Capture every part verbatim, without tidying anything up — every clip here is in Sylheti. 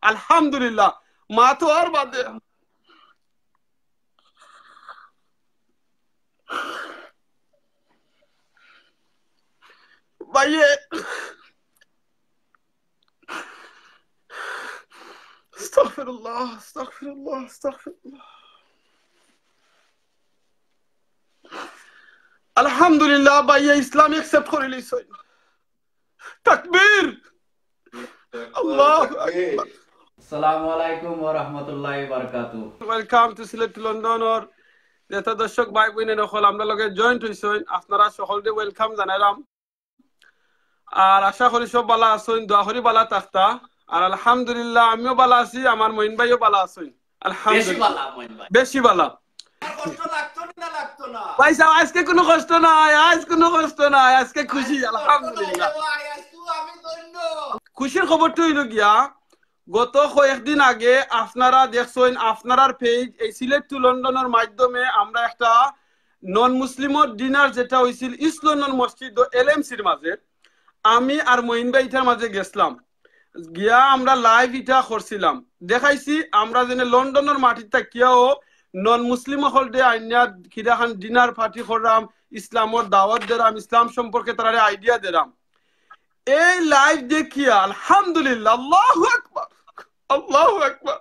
আলহামদুলিল্লাহ। মাত অওয়ার বাদে ভাইয়ে, আস্তাগফিরুল্লাহ, আস্তাগফিরুল্লাহ, আস্তাগফিরুল্লাহ। আলহামদুলিল্লাহ, ভাইয়ে ইসলাম accept করি লিছইন। তাকবীর। আল্লাহু আকবার। আসসালামু আলাইকুম ওয়া রাহমাতুল্লাহি ওয়া বারাকাতুহু। Welcome to সিলেট টু লন্ডনর যত দর্শক ভাই বইন অকল আমরার লগে join অইছইন, আপনারা সকলরে welcome জানাইলাম। আর আশা করি সব ভালা আছইন, দোয়া করি ভালা থাকতা। আর আলহামদুলিল্লাহ, আমিও ভালা আছি, আমার মইন ভাইও ভালা আছইন। আলহামদুলিল্লাহ। বেশি ভালা, মইন ভাই। বেশি ভালা। আর কষ্ট লাগতো না, লাগতো না? ভাই সাহেব, আজকে কোনো কষ্ট নাই, আজ কোনো কষ্ট নাই, আজকে খুশি, আজকে কষ্ট নাই, আলহামদুলিল্লাহ। ভাই, আজ তো আমি ধন্য। খুশির খবরটা অইলো গিয়া, গত কয়েকদিন আগে আপনারা দেখছইন, আপনারার page এই সিলেট টু লন্ডনর মাধ্যমে আমরা একটা non মুসলিমর dinner যেটা অইছিল ইস্ট লন্ডন মসজিদ এলএমসির মাঝে, আমি আর মইন ভাই ইটার মাঝে গেছলাম, গিয়া আমরা live ইটা করছিলাম, দেখাইছি আমরা যেন লন্ডনর মাটিত থাকিয়াও non মুসলিম অকলরে আইনা কিরাখান dinner party কররাম, ইসলামর দাওয়াত দিরাম, ইসলাম সম্পর্কে তারারে idea দিরাম। এই live দেখিয়া আলহামদুলিল্লাহ, আল্লাহু আকবার, আল্লাহু আকবার।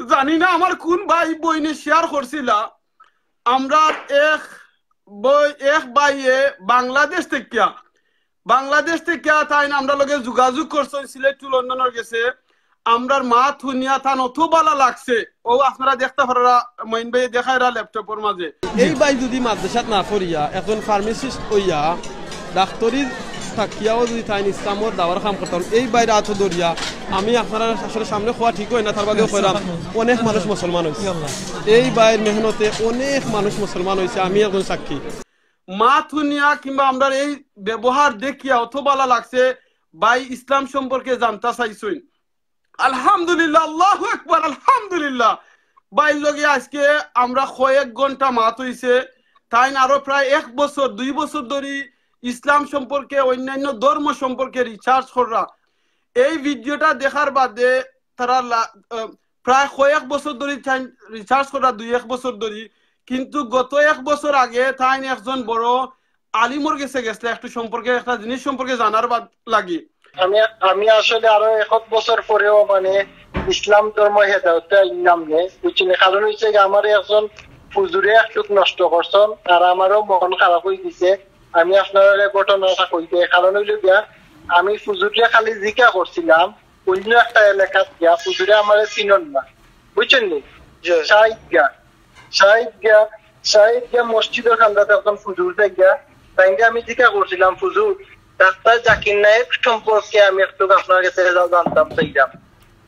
জানি না আমার কোন ভাই বইনে share করছিলা, আমরা এক বই, এক ভাইয়ে বাংলাদেশ থাকিয়া, বাংলাদেশ থাকিয়া তাইন আমরার লগে যোগাযোগ করছইন সিলেট টু লন্ডনর গেছে। আমরার মাত হুনিয়া তান অত ভালা লাগছে। ও আপনারা দেখতা পাররা, মইন ভাইয়ে দেখাইরা laptopর মাঝে। এই ভাই যদি মাদ্রাসাত না পড়িয়া একজন pharmacist অইয়া ডাক্তারি থাকিয়াও যদি তাইন ইসলামর দাওয়ার কাম করতা, এই ভাইর আতো ধরিয়া আমি আপনারা আসলে সামনে কওয়া ঠিক অয় না, তার বাদেও কইরাম, অনেক মানুষ মুসলমান অইছে। এই ভাইর মেহনতে অনেক মানুষ মুসলমান অইছে, আমি একজন সাক্ষী। মাত হুনিয়া কিংবা আমরার এই ব্যবহার দেখিয়া অত ভালা লাগছে, ভাই ইসলাম সম্পর্কে জানতা চাইছইন। আলহামদুলিল্লাহ, আল্লাহু আকবার, আলহামদুলিল্লাহ। ভাইর লগে আজকে আমরা কয়েক ঘন্টা মাত অইছে। তাইন আরো প্রায় এক বছর, দুই বছর ধরি ইসলাম সম্পর্কে, অন্যান্য ধর্ম সম্পর্কে research কররা। এই video টা দেখার বাদে তারা লা-, আহ, প্রায় কয়েক বছর ধরি তাইন research কররা, দুই এক বছর ধরি। কিন্তু গত এক বছর আগে তাইন একজন বড় আলিমর গেছে গেছলা একটু সম্পর্কে, একটা জিনিস সম্পর্কে জানার বাদ লাগি। আমি, আমি আসলে আরো এক বছর পরেও মানে ইসলাম ধর্ম হেদায়তে আইলাম নে, বুঝছইন নি? কারণ অইছে কি, আমার একজন হুজুরে একটুক নষ্ট করছইন, আর আমারও মন খারাপ অই গেছে। আমি আপনারারে ঘটনাটা কইতে, কারণ অইলো গিয়া, আমি হুজুররে খালি জিকা করছিলাম, অন্য একটা এলাকাত গিয়া, হুজুরে আমারে চিনইন না, বুঝছইন নি? জি। শাহিদ গিয়া, শাহিদ গিয়া, শাহিদ গিয়া মসজিদর কান্দাত একজন হুজুর যাই গিয়া, তাইনরে আমি জিকা করছিলাম, "হুজুর, ডাক্তার জাকির নায়েক সম্পর্কে আমি একটু আপনার গেছে জা-, জানতাম চাইলাম।"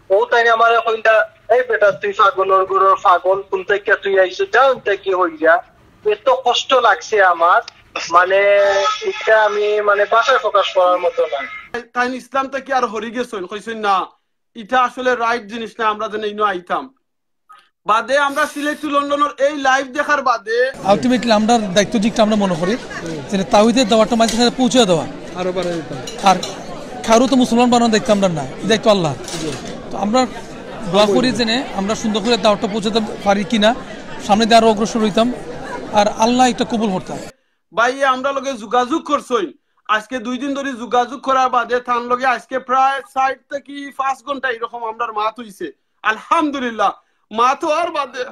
ও তাইন আমারে কইলা, "এই বেটা, তুই পাগলর ঘরর পাগল, কুন থাকি তুই আইছস, যা অন্তে কি হইয়া।" এত কষ্ট লাগছে আমার, মানে, এটা আমি, মানে, ভাষায় প্রকাশ করার মতো না। তাইন ইসলাম থাকি আর হরি গেছইন, কইছইন, "না, ইটা আসলে right জিনিস না, আমরা যেন ইনো আইতাম।" বাদে আমরা সিলেট টু লন্ডনর এই live দেখার বাদে ultimately আমরার দায়িত্ব যেটা আমরা মনে করি যে তাওহীদের দাওয়াটা মানুষের সাথে পৌঁছে দেওয়া। আরো বাড়াই দিতাম। আর কারো তো মুসলমান বানানোর দায়িত্ব আমরা না, এই দায়িত্ব আল্লাহ। তো আমরা দোয়া করি যে আমরা সুন্দর করে দাওয়াটা পৌঁছাতে পারি কিনা, সামনে দিয়ে আরো অগ্রসর হইতাম, আর আল্লাহ এটা কবুল করতাম। ভাইয়ে আমরার লগে যোগাযোগ করছইন, আজকে দুই দিন ধরি যোগাযোগ করার বাদে তান লগে আজকে প্রায় চাইর থাকি পাঁচ ঘন্টা এরকম আমরার মাত অইছে। আলহামদুলিল্লাহ, মাত অওয়ার বাদে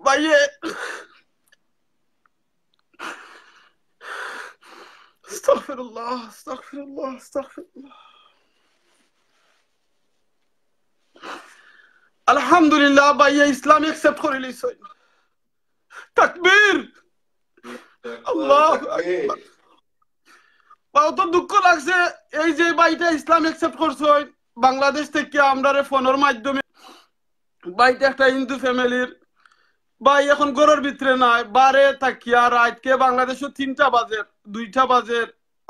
ভাইয়ে, আস্তাগফিরুল্লাহ, আস্তাগফিরুল্লাহ, আস্তাগফিরুল্লাহ। আলহামদুলিল্লাহ, ভাইয়ে ইসলাম accept করি লিছইন। তাকবীর। আল্লাহু আকবার। বা অত দুঃখ লাগছে, এই যে ভাইটা ইসলাম accept করছইন, বাংলাদেশ থাকি আমরারে ফোনর মাধ্যমে, ভাইটা একটা হিন্দু ফ্যামিলির ভাই, এখন ঘরর ভিতরে নাই, বারে থাকিয়া রাইতকে বাংলাদেশো তিনটা বাজের, দুইটা বাজের,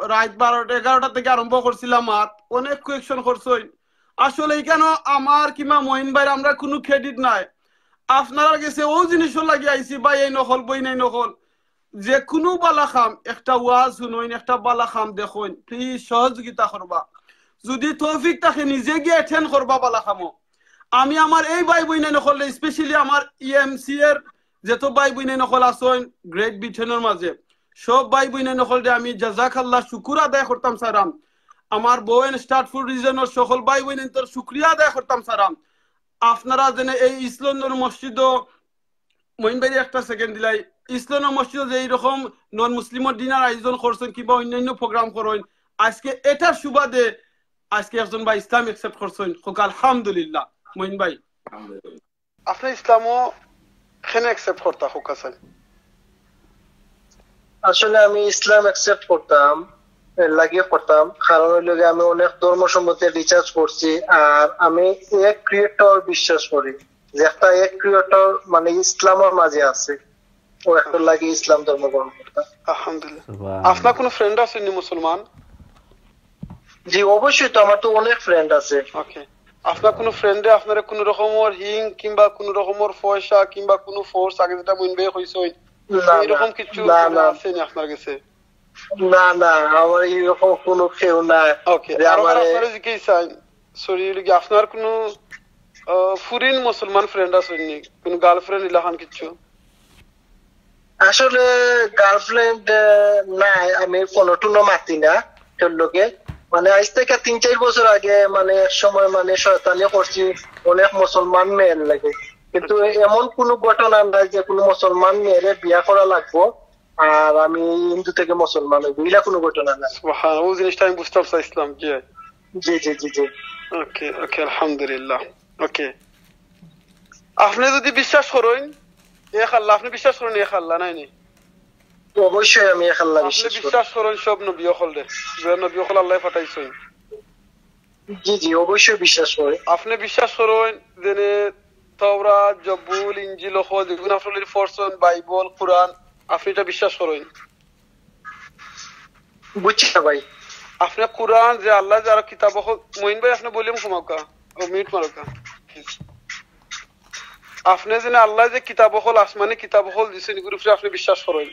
রাইত বারোটা, এগারোটা থাকি আরম্ভ করছিলাম মাত, অনেক question করছইন। আসলে ইখানো আমার কিংবা মইন ভাইর আমরা কুনু credit নাই। আপনারার গেছে অউ জিনিসর লাগি আইছি, ভাই এই নকল, বইন এই নকল। যে কুনু বালা কাম, একটা ওয়াজ হুনইন, একটা বালা কাম দেখইন, প্লিজ সহযোগিতা করবা। যুদি তৌফিক থাকে, নিজে গিয়া অ্যাটেন্ড করবা বালা কামো। আমি আমার এই ভাই বইনাইন অকলরে, স্পেশালি আমার ইএমসি এর যত ভাই বইনাইন অকল আছইন গ্রেট ব্রিটেনর মাঝে, সব ভাই বইনাইন অকলরে আমি জাজাকাল্লাহ শুকুর আদায় করতাম চাইরাম। আমার বোয়েন স্ট্রাটফোর্ড রিজনর সকল ভাই বইনাইনতর শুকরিয়া আদায় করতাম চাইরাম। আপনারা যেন এই ইস্ট লন্ডন মসজিদো, মঈন ভাইরে একটা সেকেন্ড দিলাই, ইস্ট লন্ডন মসজিদো যে এইরকম নন মুসলিমর ডিনার আয়োজন করছইন কিংবা অন্যান্য প্রোগ্রাম করইন, আজকে এটার সুবাদে আজকে একজন ভাই ইসলাম অ্যাকসেপ্ট করছইন, কউক্কা আলহামদুলিল্লাহ। মঈন ভাই, আপনে ইসলামও কেনে অ্যাকসেপ্ট করতা, কউক্কা চাই? আসলে আমি ইসলাম অ্যাকসেপ্ট করতাম, এর লাগি করতাম, কারণ অইলো গিয়া আমি অনেক ধর্ম সম্বন্ধে রিসার্চ করছি, আর আমি এক ক্রিয়েটর বিশ্বাস করি, যে একটা এক ক্রিয়েটর মানে ইসলামর মাঝে আছে, ও একটা লাগি ইসলাম ধর্ম গ্রহণ করতাম। আলহামদুলিল্লাহ। সুবহানাল্লাহ। আপনার কোনো ফ্রেন্ড আছইন নি মুসলমান? জি, অবশ্যই তো, আমার তো অনেক ফ্রেন্ড আছে। ওকে, আপনার কোনো ফ্রেন্ডে আপনারে কোনো রকমর হিং কিংবা কোনো রকমর পয়সা কিংবা কোনো ফোর্স, আগে যেটা মইন ভাই কইছইন, না, না, এইরকম কিছু না, না। আছে নি আপনার গেছে? না, না, আমার এইরকম কোনো কেউ নাই। ওকে, যে আর আমারে আপনারে জিজ্ঞেস চাই, সরি, অইলো কি আপনার কোনো, আহ, ফরেন মুসলমান ফ্রেন্ড আছে নি? কোনো গার্লফ্রেন্ড ইলাখান কিছু? আসলে গার্লফ্রেন্ড, আহ, নাই, আমি ফোনো টোনো মাতি না কেউর লগে। মানে আজ থেকে তিন চার বছর আগে মানে এক সময় মানে শয়তানি করছি অনেক মুসলমান মেয়ের লগে, কিন্তু এমন কোনো ঘটনা নাই যে কোনো মুসলমান মেয়েরে বিয়া করা লাগবো আর আমি হিন্দু থেকে মুসলমান হইব, ইলা কোনো ঘটনা নাই। সুবহান, ও জিনিসটা আমি বুঝতাম চাইছিলাম। জি, জি, জি, জি, জি। ওকে, ওকে, আলহামদুলিল্লাহ। ওকে, আপনে যদি বিশ্বাস করইন এক আল্লাহ, আপনে বিশ্বাস করইন এক আল্লাহ, নাই নি? তো অবশ্যই আমি এক আল্লাহ আপনে বিশ্বাস করি। বিশ্বাস করইন সব নবী অকলরে, যে নবী অকল আল্লায় পাঠাইছইন? জি, জি, অবশ্যই বিশ্বাস করি। আপনে বিশ্বাস করইন যেনে তাওরাত, জবুল, ইঞ্জিল অকল যেগুন আপনে পড়ছইন, বাইবল, কুরআন, আপনে ইটা বিশ্বাস করইন? বুঝছি না ভাই। আপনে কুরআন যে আল্লায় যে আরো কিতাব অকল, মইন ভাই আপনে ভলিউম কমাউক্কা, ও মিউট মারউক্কা। আপনে যেনে আল্লায় যে কিতাব অকল, আসমানি কিতাব অকল দিছইন, ইগুর উপরে আপনে বিশ্বাস করইন?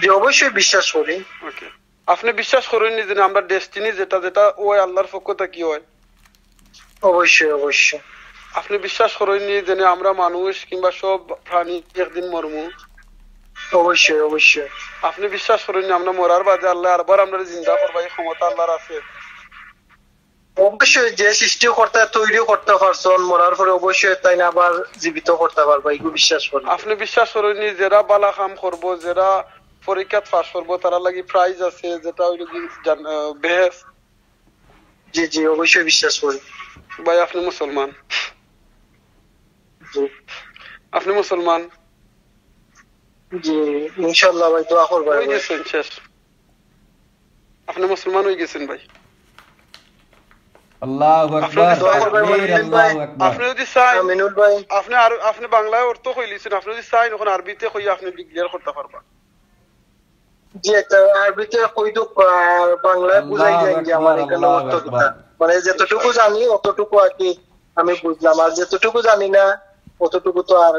জি, অবশ্যই বিশ্বাস করি। ওকে। আপনে বিশ্বাস করইন নি যেনে আমরার ডেস্টিনি যেটা যেটা অয় আল্লাহর পক্ষ থাকি অয়? অবশ্যই, অবশ্যই। আপনে বিশ্বাস করইন নি যেনে আমরা মানুষ কিংবা সব প্রাণী একদিন মরমু? অবশ্যই, অবশ্যই। আপনে বিশ্বাস করইন নি আমরা মরার বাদে আল্লায় আরবার আমরারে জিন্দা করবা, এই ক্ষমতা আল্লাহর আছে? অবশ্যই, যে সৃষ্টিকর্তা তৈরি করতা পারছইন, মরার পরে অবশ্যই তাইন আবার জীবিত করতা পারবা, ইগু বিশ্বাস করি। আপনে বিশ্বাস করইন নি যেরা বালা কাম করবো, যেরা পরীক্ষাত পাস করবো, তারার লাগি প্রাইজ আছে, যেটা অইলো কি জান-, আহ, বেহেশত? জি, জি, অবশ্যই বিশ্বাস করি। ভাই, আপনে মুসলমান? জি। আপনে মুসলমান? জি, ইনশাআল্লাহ ভাই, দোয়া করবা অই ভাই। গেছইন, শেষ। আপনে মুসলমান অই গেছইন ভাই। আল্লাহু আপনে আকবার, যদি চাইন, তাকবীর, আমিনুল ভাই, আল্লাহু আকবার। আপনে যদি চাইন, আমিনুল ভাই। আপনে আর, আপনে বাংলায় অর্থ কইলিছইন, আপনে যদি চাইন, অখন আরবিতে কইয়া আপনে ডিক্লেয়ার করতা পারবা। জি, একটা আরবিতে কই দেউক্কা, আর বাংলায় বুঝাই আল্লাহু দেন যে আমার আকবার, এখানে আল্লাহু অর্থ কিতা। আকবার। মানে যতটুকু জানি অতটুকু আর কি আমি বুঝলাম, আর যতটুকু জানি না অতটুকু তো আর।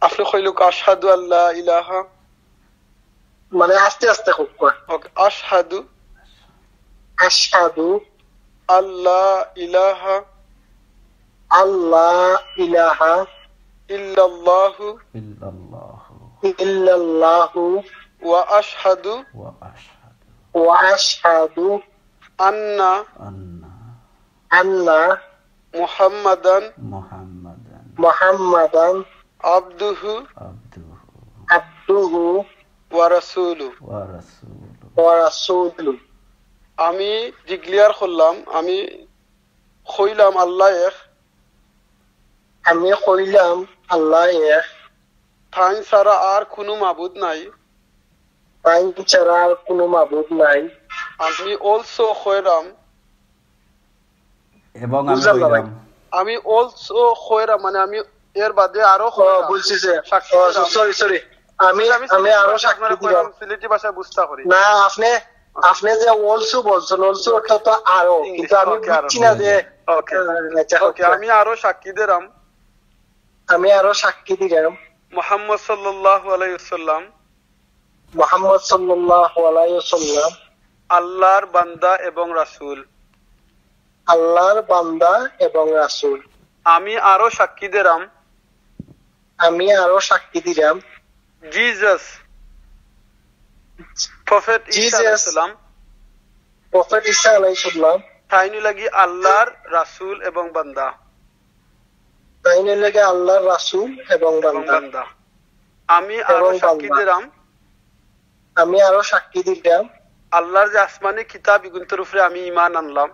আপনে কইলউক্কা আশহাদু আল্লা ইলাহা। মানে আস্তে আস্তে কউক্কা। ওকে, আশহাদু। আশহাদু। আল্লা ইলাহা। আল্লা ইলাহা। ইল্লাল্লাহু। ইল্লাল্লাহু। ইল্লাল্লাহু। ওয়া আশহাদু। ওয়া আশহাদু। ওয়া আশহাদু। আন্না। আন্না। আন্না। মুহাম্মাদান। মুহাম্মাদান। মুহাম্মাদান। আবদুহু। আবদুহু। আবদুহু। ওয়া রাসূলু। ওয়া রাসূলু। ওয়া রাসূলু। আমি ডিক্লেয়ার করলাম, আমি কইলাম আল্লাহ এক। আমি কইলাম আল্লাহ এক। তাইন ছাড়া আর কুনু মাবুদ নাই। তাইন ছাড়া আর কুনু মাবুদ নাই। আমি also কইরাম। এবং আমি বুঝলাম না ভাই। কইরাম। আমি also কইরাম, মানে আমি এর বাদে আরো ও, কইরাম। বুঝছি যে। সাক্ষী ও, দিলাম। Sorry, sorry. আমি, আমি আমি সিলেটি আরো ভাষা সাক্ষী আপনারা কইরাম, দিলাম। সিলেটি ভাষায় বুঝতা করি। না, আপনে, আপনে যে also বলছেন, also অর্থ তো আরো, ইংলিশ, কিন্তু আমি ওকে, আরো। বুঝছি না যে, ওকে। আহ, আচ্ছা, ওকে, ওকে। আমি আরো সাক্ষী দিলাম। আমি আরো সাক্ষী দিলাম। মুহাম্মদ সাল্লাল্লাহু আলাইহি ওয়াসাল্লাম। মোহাম্মদ সাল্লাল্লাহু আলাইহি ওয়াসাল্লাম আল্লাহর বান্দা এবং রাসূল। আল্লাহর বান্দা এবং রাসূল। আমি আরো সাক্ষী দিলাম আমি আরো সাক্ষী দিলাম Jesus, Prophet Isa Jesus. আলাইহিস সালাম, প্রফেট ঈসা আলাইহিস সালাম তাইন লাগি আল্লাহর রাসূল এবং বান্দা। তাইন লাগি আল্লাহর রাসূল এবং এবং বান্দা। বান্দা। আমি আরো এবং সাক্ষী বান্দা। দিলাম আমি আরো সাক্ষী দিলাম আল্লাহর যে আসমানি কিতাব, ইগুনতর উপরে আমি ঈমান আনলাম।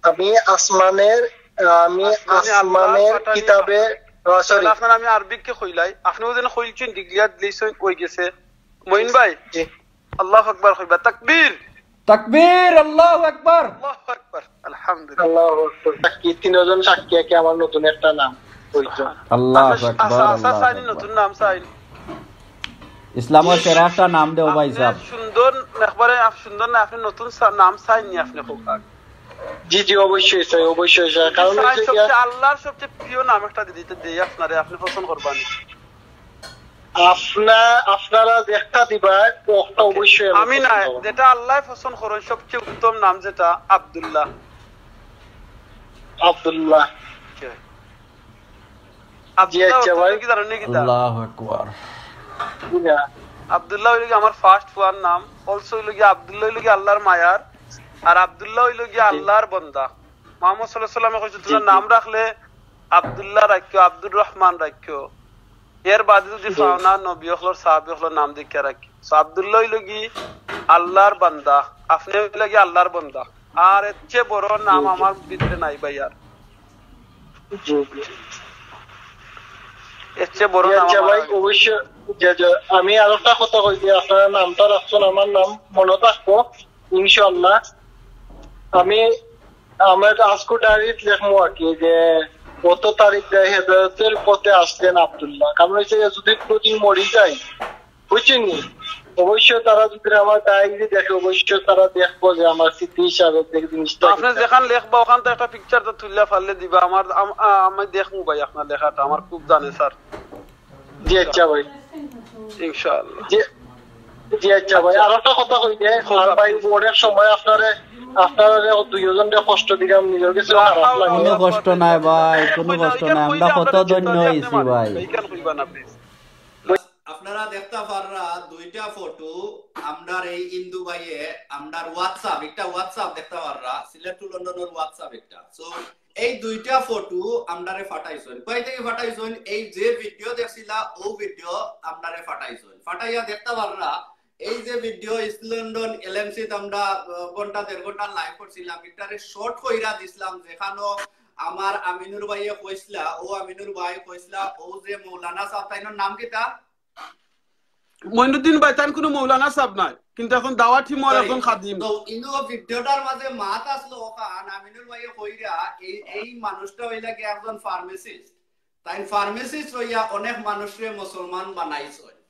আমি আসমানের আমি আসমানে আল্লাহ আসমানের পাঠানি কিতাবে সরি তাহলে আপনার আমি আরবিকে কইলাই, আপনিও যেন কইলছেন, ডিগ্রিয়াত দিয়েছেন, কই গেছে। মঈন ভাই, জি আল্লাহু আকবার কইবা, তাকবীর। তাকবীর, আল্লাহু আকবার। আল্লাহু আকবার, আলহামদুলিল্লাহ। আল্লাহু আকবার। সাক্ষী, তিনজন সাক্ষী, একে আমার নতুন একটা নাম হইতো। আল্লাহু আচ্ছা, আকবার, আচ্ছা, আচ্ছা, আল্লাহু সাইন, আকবার। নতুন নাম সাইন। ইসলামর সেরা একটা নাম দেও ভাই আপনি সাহেব। সুন্দর, একবারে আপ-, সুন্দর না, আপনি নতুন সা-, নাম সাইন নি আপনি খুব আগে। জি জি, অবশ্যই স্যার, অবশ্যই স্যার। কারণ সাইন হচ্ছে গিয়া, সবচেয়ে, আল্লাহর সবচেয়ে প্রিয় নাম একটা দিতে দেই আপনারে, আপনি পছন্দ করবেন। আপনার আপনারা যেটা দিবা, ওটা অবশ্যই আমি আমি পছন্দ না, করবো। যেটা আল্লাহ পছন্দ করেন, সবচেয়ে উত্তম নাম যেটা আব্দুল্লাহ। আব্দুল্লাহ। আব্দুল্লাহ আচ্ছা অর্থ ভাই। কি জানেন নাকি তা? আল্লাহু আকবার। জি না। আব্দুল্লাহ হইল কি আমার ফার্স্ট ফুয়ার নাম, অলসো হইল কি আব্দুল্লাহ হইল কি আল্লাহর মায়ার, আর আব্দুল্লাহ হইল কি আল্লাহর বন্দা। মোহাম্মদ সাল্লাল্লাহু আলাইহি ওয়াসাল্লামে কইছে, "তোমরা জি। নাম রাখলে আব্দুল্লাহ রাখিও, আব্দুর রহমান রাখিও, এর বাদে যদি জি। পাও না, নবী অকলর, সাহাবী অকলর নাম দেখিয়া রাখিও।" তো আব্দুল্লাহ হইল কি আল্লাহর বান্দা, আপনি হইল কি আল্লাহর বন্দা। আর এর চেয়ে বড় নাম জি, জি। আমার ভিতরে নাই ভাই আর। জি জি। এর চেয়ে বড় জি, নাম আচ্ছা আমার ভাই, আর- অবশ্যই। জি, জি। আমি আর একটা কথা কই যে আপনারা নামটা রাখছেন, আমার নাম মনে থাকবো ইনশাআল্লাহ। আমি আমার আজকে ডায়েরিত লেখমু আর কি যে কত তারিখ দেয় হেদায়তের পথে আসলেন আব্দুল্লাহ। কারণ হচ্ছে যে যদি কোনোদিন মরি যাই, বুঝছেন নি? অবশ্যই তারা যদি আমার ডায়েরি দেখে, অবশ্যই তারা দেখবো যে আমার স্মৃতি হিসাবে যে জিনিসটা আপনি যেখান লেখবা ওখান তো একটা পিকচার তো তুলিয়া ফাললে দিবা। আমার আম-, আ-, আমি দেখমু ভাই আপনার লেখাটা, আমার খুব জানে স্যার। জি আচ্ছা ভাই। ইনশাআল্লাহ। জি, জি আচ্ছা ভাই, আর একটা কথা কই যে, আর ভাই অনেক সময় আপনারে আপনারা দুইজনকে কষ্ট দিলাম, নিজের কাছে খারাপ লাগে। কোনো কষ্ট নাই ভাই, কোনো কষ্ট নাই, আমরা কত ধন্য হইছি ভাই। এইখান কইবা না প্লিজ। আপনারা দেখতা পাররা দুইটা ফটো, আমরার এই ইন্দু ভাইয়ে, আমরার WhatsApp, একটা WhatsApp দেখতা পাররা, সিলেট টু লন্ডনর WhatsApp একটা। So এই দুইটা ফটো আমরারে ফাটাইছইন। কই থেকে ফাটাইছইন? এই যে ভিডিও দেখছিলা, ও ভিডিও আমরারে ফাটাইছইন। ফাটাইয়া দেখতা পাররা, এই যে ভিডিও ইস্ট লন্ডন এলএমসি ত আমরা, আহ, ঘন্টা দেড় ঘন্টা লাইভ করছিলাম, এটারে শর্ট কইরা দিছিলাম, যেখানো আমার আমিনুর ভাইয়ে কইছিলা, ও আমিনুর ভাই কইছিলা, ও যে মৌলানা সাহেব, তাইনর নাম কিতা? মইনুদ্দিন ভাই, তাইন কোনো মৌলানা সাহেব নাই, কিন্তু এখন দাওয়াতি মর, Sorry। এখন খাদিম। তো ইন্দু ভিডিওটার মাঝে মাত আসলো ওখান, আমিনুর ভাইয়ে কইরা, এই, এই মানুষটা হইলা কি একজন ফার্মাসিস্ট। তাই ফার্মাসিস্ট হইয়া অনেক মানুষরে মুসলমান বানাইছইন।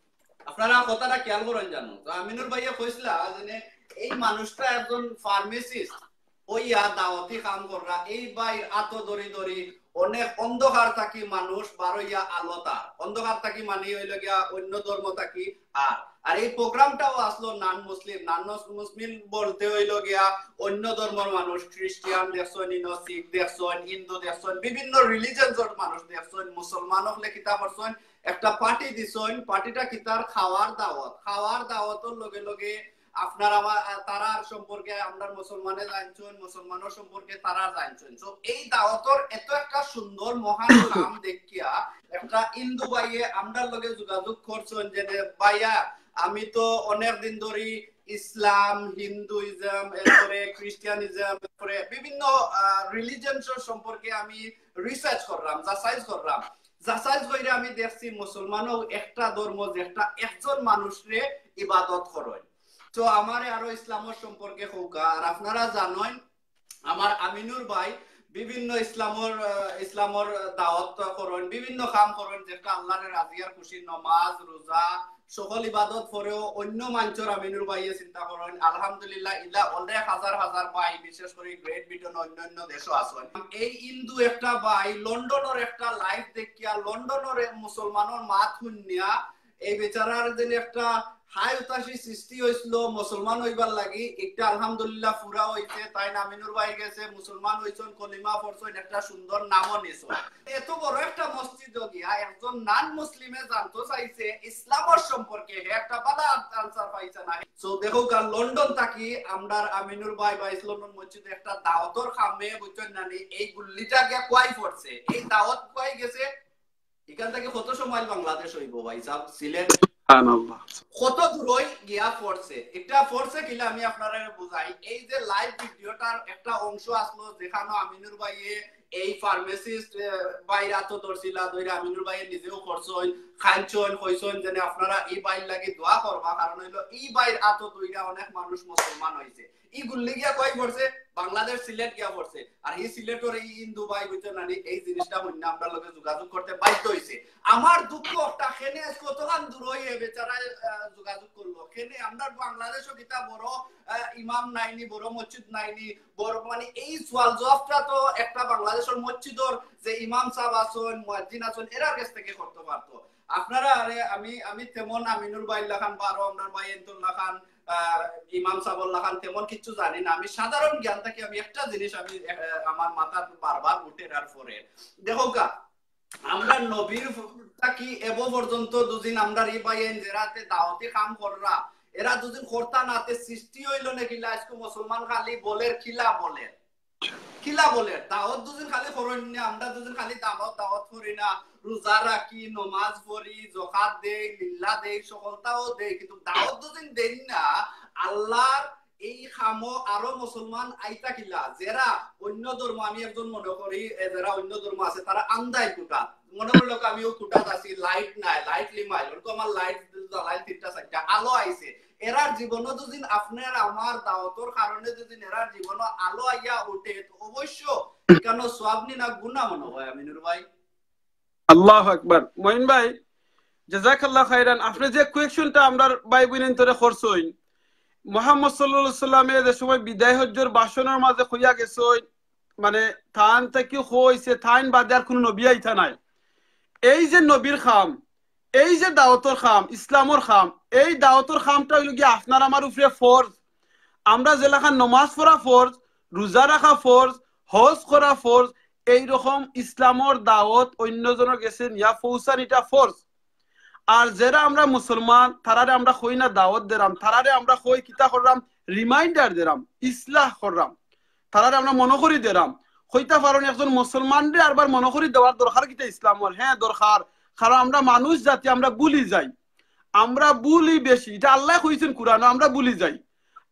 আপনারা কথাটা খেয়াল করেন জানো? তো আমিনুর ভাইয়ে কইছিলা যে এই মানুষটা একজন ফার্মাসিস্ট হইয়া দাওয়াতি কাম কররা, এই ভাইর আতো ধরি ধরি অনেক অন্ধকার থাকি মানুষ বারইয়া আলোতা। অন্ধকার থাকি মানে হইল গিয়া অন্য ধর্ম থাকি। আর, আর এই প্রোগ্রামটাও আসলো নন মুসলিম, নন মুসলিম বলতে হইল গিয়া অন্য ধর্মর মানুষ, খ্রিস্টিয়ান দেখছইন, ইনো শিখ দেখছইন, হিন্দু দেখছইন, বিভিন্ন রিলিজিয়নসর মানুষ দেখছইন, মুসলমান হকলে কিতা করছইন, একটা পার্টি দিছইন, পার্টিটা কিতার খাওয়ার দাওয়াত, খাওয়ার দাওয়াতর লগে লগে আপনার আমার, আহ, তারার সম্পর্কে আমরা মুসলমানে জানছইন, মুসলমানর সম্পর্কে তারা জানছইন। So এই দাওয়াতর এত একটা সুন্দর মহান কাম দেখিয়া একটা হিন্দু ভাইয়ে আমরার লগে যোগাযোগ করছইন যে, "ভাইয়া, আমি তো অনেক দিন ধরি ইসলাম, হিন্দুইজম, এরপরে খ্রিস্টিয়ানিজম, এরপরে বিভিন্ন, আহ, রিলিজিয়নসর সম্পর্কে আমি রিসার্চ করলাম, যাচাই করলাম। যাচাই কইরা আমি দেখছি মুসলমানও একটা ধর্ম যেটা একজন মানুষরে ইবাদত করইন।" তো আমারে আরো ইসলামর সম্পর্কে কউক্কা। আর আপনারা জানইন, আমার আমিনুর ভাই বিভিন্ন ইসলামর, আহ, ইসলামর দাওয়াত করইন, বিভিন্ন কাম করইন, যেটা আল্লাহরে রাজি আর খুশি, নমাজ, রোজা, সকল ইবাদত পরেও অন্য মানষর আমিনুর ভাইয়ে চিন্তা করইন। আলহামদুলিল্লাহ, ইলা অনেক হাজার হাজার ভাই, বিশেষ করে গ্রেট ব্রিটেন, অন্যান্য দেশও আছইন। এই হিন্দু একটা ভাই লন্ডনর একটা লাইভ দেখিয়া, লন্ডনর মুসলমানর মাত শুনিয়া, এই বেচারার যেন একটা হায় উতাসি সৃষ্টি হইছিল মুসলমান হইবার লাগি, একটা আলহামদুলিল্লাহ পুরা হইছে, তাইন আমিনুর ভাইর গেছে মুসলমান হইছইন, কলিমা পড়ছইন, একটা সুন্দর নামও নিছইন। এত বড় একটা মসজিদ গিয়া একজন নন মুসলিমে জানতো চাইছে ইসলামর সম্পর্কে, হে একটা বালা আনসার পাইছে না। So দেখো গা, লন্ডন থাকি আমরার আমিনুর ভাই বাইশ লন্ডন মসজিদে একটা দাওয়াতর কামে, বুঝছইন না নি, এই গুল্লিটা গিয়া কুয়াই পড়ছে, এই দাওয়াত কুয়াই গেছে, এখান থাকি কত সময় বাংলাদেশ হইব ভাই সাহেব, সিলেট? কত দূরই গিয়া পড়ছে, এটা পড়ছে কিলা আমি আপনারা বুঝাই। এই যে লাইভ ভিডিওটার একটা অংশ আসলো, যেখানে আমিনুর ভাইয়ে এই ফার্মাসিস্ট বাইর আতো ধরছিলা, ধরে আমিনুর ভাইয়ে নিজেও করছইন, খাইছইন, কইছইন যেন আপনারা এই বাইর লাগি দোয়া করবা, কারণ হইলো এই বাইর আতো ধইরা অনেক মানুষ মুসলমান হইছে। ই গুল্লি গিয়া কই পড়ছে? বাংলাদেশ সিলেট গিয়া পড়ছে। আর এই সিলেটর এই হিন্দু ভাই, বুঝছইন না নি, এই জিনিসটা হইন না, আমরার লগে যোগাযোগ করতে বাধ্য হইছে। আমার দুঃখ একটা, কেনে আজকে অতখান দূর হইয়া বেচারা যোগাযোগ করলো, কেনে আমরার বাংলাদেশও কিতা বড় ইমাম নাইনি, বড় মসজিদ নাইনি, বড় মানে এই সওয়াল জবাবটা তো একটা বাংলাদেশর মসজিদর যে ইমাম সাহেব আছইন, মুয়াজ্জিন আছইন, এরার কাছ থেকে করতে পারতো। আপনারা আরে আমি আমি তেমন আমিনুর ভাইর লাখান বা আরো আমরার ভাই এন্তর লাখান ইমাম সাহেবর লাখান তেমন কিছু জানি না। আমি সাধারণ জ্ঞান থাকি আমি একটা জিনিস আমি আমার মাথাত বারবার উঠে আর পড়ে। দেখো গা, আমরা নবীর থাকি এবো পর্যন্ত দুদিন আমরার ই ভাইয়াইন যেরাতে দাওয়াতি কাম কররা, এরা দুদিন করতা নাতে সৃষ্টি হইল না কিলা? আজকে মুসলমান খালি বলের কিলা বলের কিলা বলের, দাওয়াত দুদিন খালি করইন না, আমরা দুদিন খালি দাওয়াত দাওয়াত করি না, রোজা রাখি, নমাজ পড়ি, জকাত দেই, লিল্লা দেই, সকলতাও দেই, কিন্তু দাওয়াত দুদিন দেই না। আল্লাহর এই কামো আরো মুসলমান আইতা কিলা, যেরা অন্য ধর্ম, আমি একজন মনে করি, এ, যেরা অন্য ধর্ম আছে, তারা আন্দাই কুটা। মনে করলো আমিও কুটাত আছি, লাইট নাই, লাইট লিমাইল, ওরকম আমার লাইট জ্বালাই তিনটা চারটা আলো আইছে। এরার জীবনও যদি আপনার আমার দাওয়াতর কারণে যদি এরার জীবনও আলো আইয়া উঠে, তো অবশ্য এখানে সওয়াব নি না গুনা মনে হয়, আমিনুর ভাই? আল্লাহু আকবার। মঈন ভাই, জাযাকাল্লাহ খাইরান। আপনি যে কোয়েশনটা আমরার ভাই বোনেন্তরে করছইন, মোহাম্মদ সাল্লাল্লাহু আলাইহি সাল্লামে যে সময় বিদায় হজ্জর ভাষণর মাঝে কইয়া গেছইন, মানে, তান থাকি কইছে, তাইন বাদে আর কুনু নবী আইতা নায়। এই যে নবীর কাম, এই যে দাওয়াতর কাম, ইসলামর কাম, এই দাওয়াতর কামটা হইল গিয়া আপনার আমার উপরে ফরজ। আমরা যেলাখান নমাজ পড়া ফরজ, রোজা রাখা ফরজ, হজ করা ফরজ, এই রকম ইসলামর দাওয়াত অন্য জনর গেছে নিয়া পৌঁছানিটা ফরজ। আর যেরা আমরা মুসলমান, তারারে আমরা কই না দাওয়াত দেরাম, তারারে আমরা কই কিতা কররাম, রিমাইন্ডার দেরাম, ইসলাহ কররাম, তারারে আমরা মনো করি দেরাম। কইতা পারইন একজন মুসলমানরে আরবার মনো করি দেওয়ার দরকার কিতা ইসলামর? হ্যাঁ, দরকার। কারণ আমরা মানুষ জাতি, আমরা ভুলি যাই, আমরা ভুলি বেশি। ইটা আল্লায় কইছইন কুরআনো, আমরা ভুলি যাই।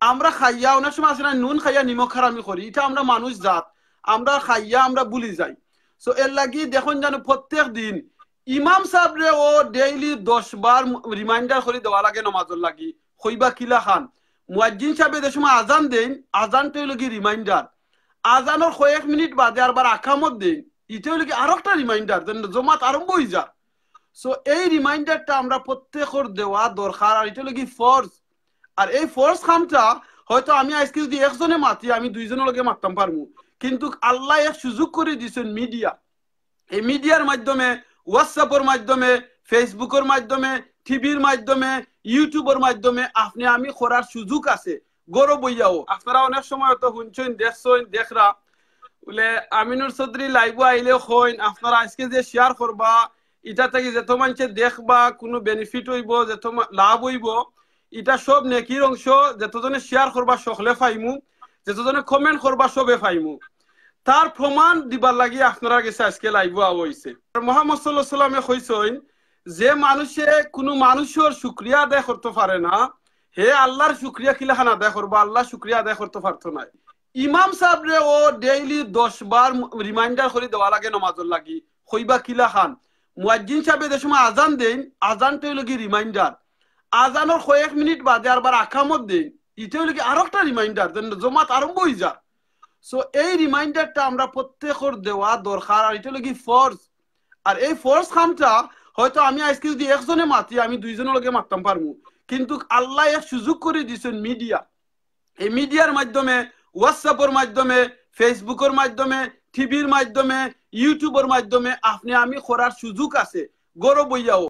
আমরা খাইয়া অনেক সময় আছে না, নুন খাইয়া নিমক হারামি করি, ইটা আমরা মানুষ জাত, আমরা খাইয়া আমরা ভুলি যাই। So এর লাগি দেখইন যেন প্রত্যেক দিন ইমাম সাহেবরে ও ডেইলি দশ বার রিমাইন্ডার করি দেওয়া লাগে নমাজর লাগি। কইবা কিলাখান? মুয়াজ্জিন সাহেবে যে সময় আজান দেইন, আজানটা হইল কি রিমাইন্ডার। আজানর কয়েক মিনিট বাদে আরবার আকামত দেইন, ইটা হইল কি আরো একটা রিমাইন্ডার, যেন জমাত আরম্ভ হই যায়। So এই রিমাইন্ডারটা আমরা প্রত্যেকর দেওয়া দরকার, আর ইটা হইল কি ফরজ। আর এই ফরজ কামটা হয়তো আমি আজকে যদি একজনে মাতি, আমি দুইজনর লগে মাততাম পারমু, কিন্তু আল্লায় এক সুযোগ করি দিছইন মিডিয়া। এই মিডিয়ার মাধ্যমে, WhatsApp-র মাধ্যমে, Facebook-র মাধ্যমে, টিভির মাধ্যমে, YouTube-র মাধ্যমে আপনে আমি করার সুযোগ আছে। ঘরো বইয়াও। আপনারা অনেক সময় তো হুনছইন, দেখছইন, দেখরা। বুলে, আমিনুর চৌধুরী live-ও আইলে কইন, আপনারা আজকে যে share করবা, ইটা থাকি যেত মানষে দেখবা, কুনু benefit অইবো, যেত মা-, লাভ অইবো, ইটা সব নেকির অংশ। যেতজনে share করবা, সকলে পাইমু, যেতজনে comment করবা, সবে পাইমু। তার প্রমাণ দিবার লাগি আপনারার গেছে আজকে live-ও আওয়া অইছে। আর মোহাম্মদ সাল্লাল্লাহু আলাইহি ওয়াসাল্লামে কইছইন, যে মানুষে কুনু মানুষর শুকরিয়া আদায় করতো পারে না, হে আল্লাহর শুকরিয়া কিলাখান আদায় করবো? আল্লাহর শুকরিয়া আদায় করতো পারতো নায়। ইমাম সাহেবরে ও ডেইলি দশ বার রিমাইন্ডার করি দেওয়া লাগে নমাজর লাগি। কইবা কিলাখান? মুয়াজ্জিন সাহেবে যে সময় আজান দেইন, আজানটা হইল কি রিমাইন্ডার। আজানর কয়েক মিনিট বাদে আরবার আকামত দেইন, ইটা হইল কি আরো একটা রিমাইন্ডার, যেন জমাত আরম্ভ হই যায়। So এই রিমাইন্ডারটা আমরা প্রত্যেকর দেওয়া দরকার, আর ইটা হইল কি ফরজ। আর এই ফরজ কামটা হয়তো আমি আজকে যদি একজনে মাতি, আমি দুইজনর লগে মাততাম পারমু, কিন্তু আল্লায় এক সুযোগ করি দিছইন মিডিয়া। এই মিডিয়ার মাধ্যমে, WhatsApp-র মাধ্যমে, Facebook-র মাধ্যমে, টিভির মাধ্যমে, YouTube-র মাধ্যমে আপনে আমি করার সুযোগ আছে, ঘরো বইয়াও।